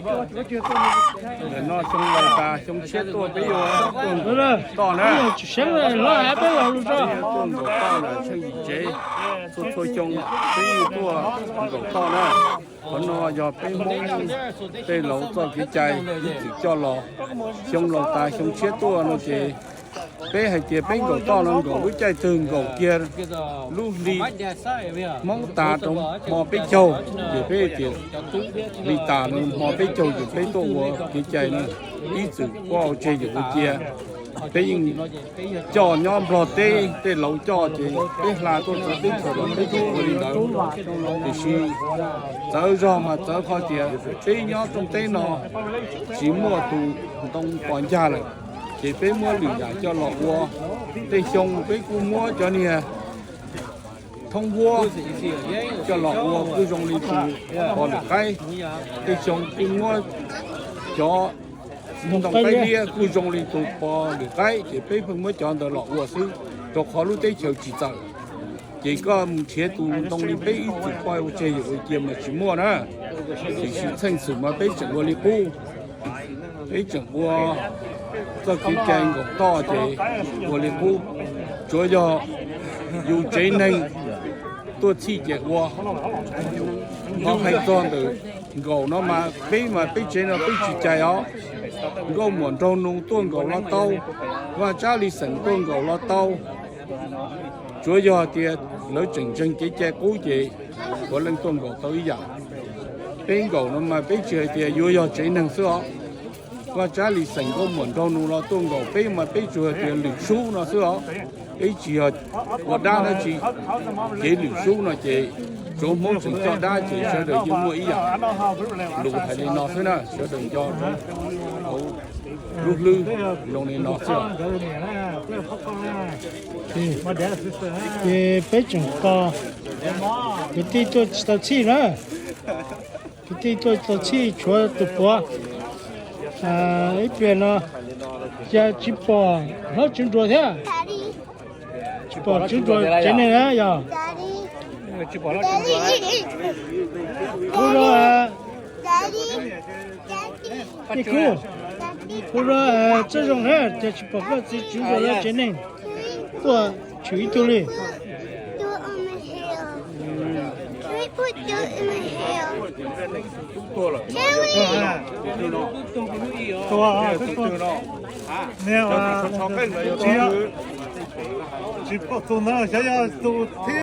Ntawm no xyoo laus tas xyoo tshiab tuaj peb yuav tuaj nkaum toj na. Peb yuav tuaj nkaum toj na, tsheej yim tsev, txhua txhua xyoo peb yeej tuaj nkaum toj na. Qhov no yog peb Hmoob tej laus txoj kev cai ib txwm coj los. Xyoo laus tas xyoo tshiab tuaj no ces peb hais tias peb nkaum toj no nkaum lub caij twg, nkaum kiag lub hli Hmoob tas rau hmo peb caug, ces peb tias hli tas no hmo peb caug ces peb tuaj ua kev cai no, ib txwm pab ua tseg yawm ua cia. Peb yeej coj nyob Nplog teb, tej laus coj ces peb hla tuaj txawv teb chaws los peb tseem ua li ntawd. Tiam sis txawv zog mas txawv qhov tias peb nyob rooj teb no tsis muaj tus ntoo pos ncag lawm, ces peb muab lwm yam coj los ua. Tej xyoo peb kuj muab cov niag thoob vuab coj los ua kuj zoo li tus pos lwm qaib. Tej xyoo kuj muab cov ntoo qaib liab kuj zoo li tus pos lwm qaib, ces peb pheej muab cov ntawd los ua xwb, rau qhov lub teb chaws tsis txawm. Ces koj mus nrhiav tus ntoo li peb ib txwm pab ua tseg yawm ua cia mas tsis muaj na. Tiam sis txheej xwm mas peb tseem ua li qub, peb tseem ua txoj kev cai nkaum toj ces ua li qub. Tsuav yog yus tsev neeg tuaj txhij ces ua. Ho hais txog ntawm nkaum no mas peb mas peb tsev no peb tsis cais os. Nkauj muam nraug nus tuaj nkaum los tau, vaj tsab li xeem tuaj nkaum los tau. Tsuav yog tias lawv tseem ntseeg kev cai qub ces puav leej tuaj nkaum tau ib yam. Peb nkaum no mas peb tsis hais tias yuav yog tsev neeg xwb os. Vaj tsab li xeem nkauj muam nraug nus los tuaj nkaum, peb mas peb tsuas hais tias lwm sub no xwb os. Peb tsis yog ua dab dab tsi. Kev lwm sub no ces tsuav Hmoob tseem coj dab ces sawv daws yeej muaj ib yam lus hais li no xwb na, sawv daws nco rau hauv lub hlwb zoo li no xwb. Ces peb tseem tos kwv tij tuaj tsis tau txhij na. Kwv tij tuaj tsis tau txhij tshuav tus puav ib pliag no, cas tsis pom hlob tswv nruas thiab. Tsis pom tswv nruas tsev neeg na yog. Hu rau, hu rau txoj zoo na, cas tsis pom koj txiv tswv nruas lawv tsev neeg tuaj tshwm ib tug li. Tsis pom tus ntawd xyov yog tus thib